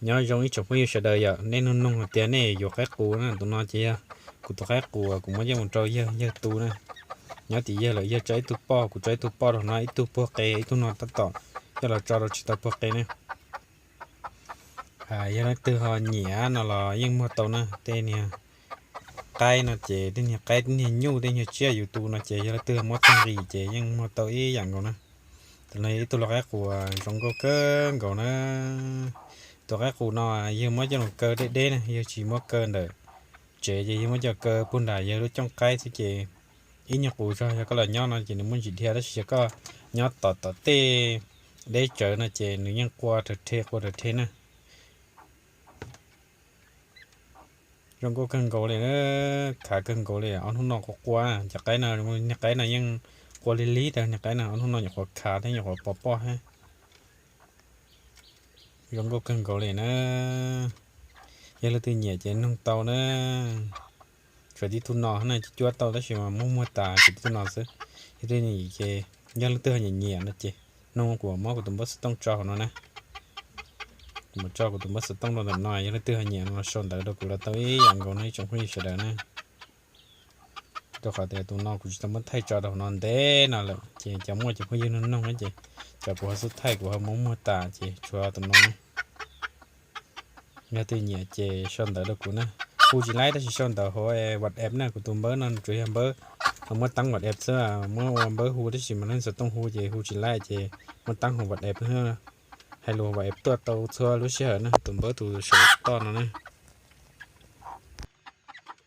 Nyob zoo ib tsoom phooj ywg sawv daws, yog nej nug nug hais tias nej yuav qaib qus na, tus no ces yog kuv tus qaib qus kuv muab coj mus rau yawg, yawg tu na. Nyob tim yawg lawm, yawg tso ib tug poj, kuv tso ib tug poj rau no, ib tug puag qe, ib tug no tab tom coj los tso rau tsis tau puag qe ne. Yog leej twg ho nyiam no los yeej muag tau na, tej niag qaib no ces tej niag qaib, tej niag nyuj, tej niag tsiaj yus tu no ces yog leej twg muab tag nqis ces yeej muag tau ib yam nkaus na. Tus no ib tug lau qaib qus zoo nkauj kawg nkaus na. Tus qaib qus no yawg muab coj los kaw deb deb na, yawg tsis muab kaw ntawm tsev ces yawg muab coj kaw puag nram yawg lub cooj qaib xwb ces ib nyuag qus zog yog koj los nyob no ces nws muaj ntsis dhia, tab sis yog koj nyob tom tom tej deb tsawv no ces nws yeej qua rhawv rhe qua rhawv rhe na. Zoo nkauj kawg nkaus li na, khav kawg nkaus li. Ob hnub no qua qua, cov qaib no, niag qaib no yeej qua lig lig tas, niag qaib no ob hnub no nyuam qhuav khav thiab nyuam qhuav pov poj thiab. Zoo nkauj kawg nkaus li na. Yog leej twg nyiam ces nug tau na. Tshuav tib tug no na, cuab cuab tau tab sis mas muab muag tas, tshuav tib tug no xwb. Yog leej twg nyiam ces, yog leej twg ho nyiam nyiam no ces nug kuv muab kuv tus npawb xov tooj tso hauv no na. Kuv mam tso kuv tus npawb xov tooj rau ntawm no, yog leej twg ho nyiam no los sau ntawv rau kuv los tau ib yam nkaus no ib tsoom phooj ywg sawv daws na. Rau qhov tias tus no kuv tsis tau muab thaij tso rau hauv no ntev no lawm ces cov muaj cov phooj ywg nug nug na ces cov kuv ho xub thaij kuv ho muab muag tas ces tshuav tus no na. Yog twg nyiam ces sau ntawv rau kuv na. Hu tsis laib tab sis sau ntawv hauv WhatsApp na, kuv tus npawb no tsuas yog npawb muab taab WhatsApp xwb, muab ua npawb hu tab sis mas leej xov tooj hu ces hu tsis laib ces muab taab hauv WhatsApp, hais lus WhatsApp tuaj tau txhua lub sij hawm na, tus npawb tus saum toj no na.